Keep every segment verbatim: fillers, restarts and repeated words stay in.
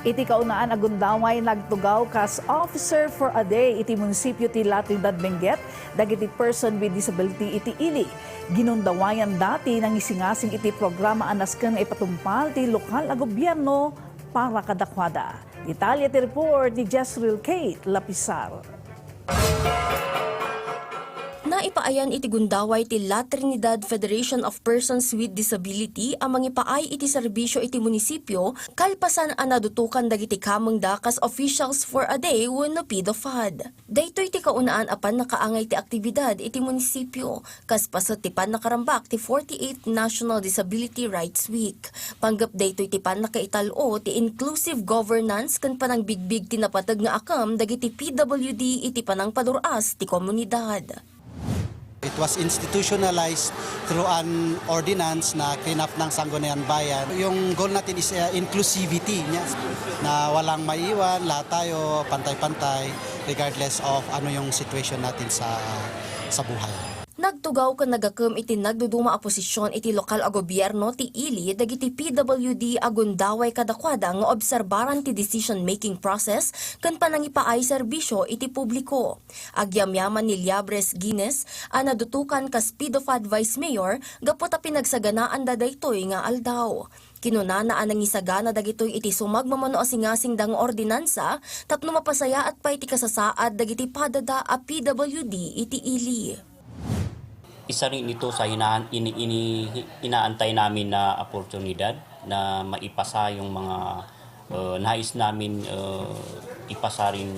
Iti kaunaan a gundaway, nagtugaw kas Officer for a Day iti munisipyo ti La Trinidad Benguet dagiti person with disability iti ili. Ginundawayanda ti nangisingasing iti programa a nasken nga ipatungpal ti lokal a gobierno para kadakuada. Detalye ti report ni Jezreel Kate Lapisar. Naipaayan iti gundaway ti La Trinidad Federation of Persons with Disability a mangipaay iti serbisyo iti munisipyo kalpasan a nadutokan dagiti kamengda kas Officials for a Day wenno PDOFAD. Daytoy ti kaunaan a pannakaangay ti aktibidad iti munisipio, kas paset ti pannakarambak ti forty-eighth National Disability Rights Week. Panggep daytoy ti pannakaital-o ti inclusive governance ken panangbigbig ti napateg nga akem dagiti P W D iti panangpadur-as ti komunidad. It was institutionalized through an ordinance na kinapnang Sangguniang Bayan. Yung goal natin is uh, inclusivity niya, na walang maiwan, lahat tayo pantay-pantay regardless of ano yung situation natin sa sa buhay. Nagtugaw ken nagakem iti nagduduma a posisyon iti lokal a gobierno ti ili dagiti P W D a gundaway kadakuada nga obserbaran ti decision-making process ken panangipaay serbisyo iti publiko. Agyamyaman ni Liabres Guines a nadutokan kas PDOFAD Vice Mayor gapu ta pinagsaganaanda daytoy nga aldaw. Kinunana a nangisagana dagitoy iti sumagmamano a singasingda nga ordinansa tapno mapasayaat pay ti kasasaad dagiti padada a P W D iti ili. Isa rin ito sa hinaan, ini, ini, inaantay namin na oportunidad na maipasa yung mga uh, nais namin uh, ipasa rin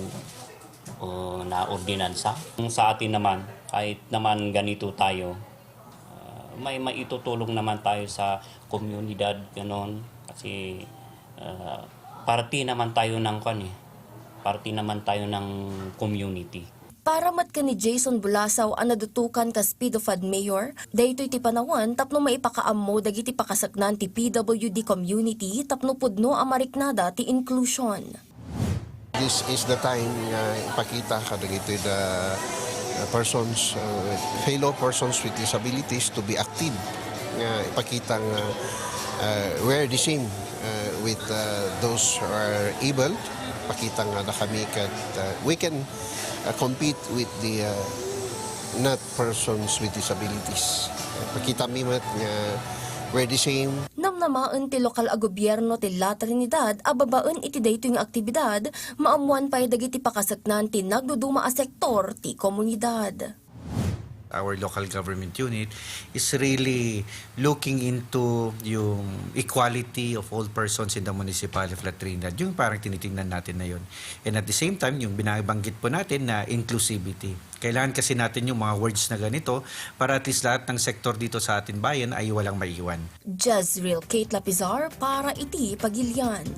uh, na ordinansa. Sa atin naman, kahit naman ganito tayo, uh, may maitutulong naman tayo sa komunidad, ganon. Kasi uh, parte naman tayo ng kwan eh. Parte naman tayo ng community. Para met ken ni Jason Bulasaw a nadutokan kas PDOFAD Mayor, daytoy ti panawen tapno maipakaammo dagiti pakasaknaan ti P W D community tapno pudno a mariknada ti inclusion. This is the time nga ipakita kadagitoy the uh, persons, uh, fellow persons with disabilities to be active. Nga ipakita nga uh, we're the same uh, with uh, those who are able. Pakita nga da kami kat uh, we can uh, compete with the uh, not persons with disabilities. Pakita mi met nga we're the same. Namnamaen ti lokal a gobierno ti La Trinidad a babaen iti daytoy nga aktibidad, maammoan pay dagiti pakasaknaan ti nagduduma a sektor ti komunidad. Our local government unit is really looking into yung equality of all persons in the municipality of La Trinidad. Yung parang tinitingnan natin na yun. And at the same time, yung binabanggit po natin na inclusivity. Kailangan kasi natin yung mga words na ganito para at least lahat ng sektor dito sa ating bayan ay walang maiwan. Jezreel Kate Lapizar para iti Pagilian.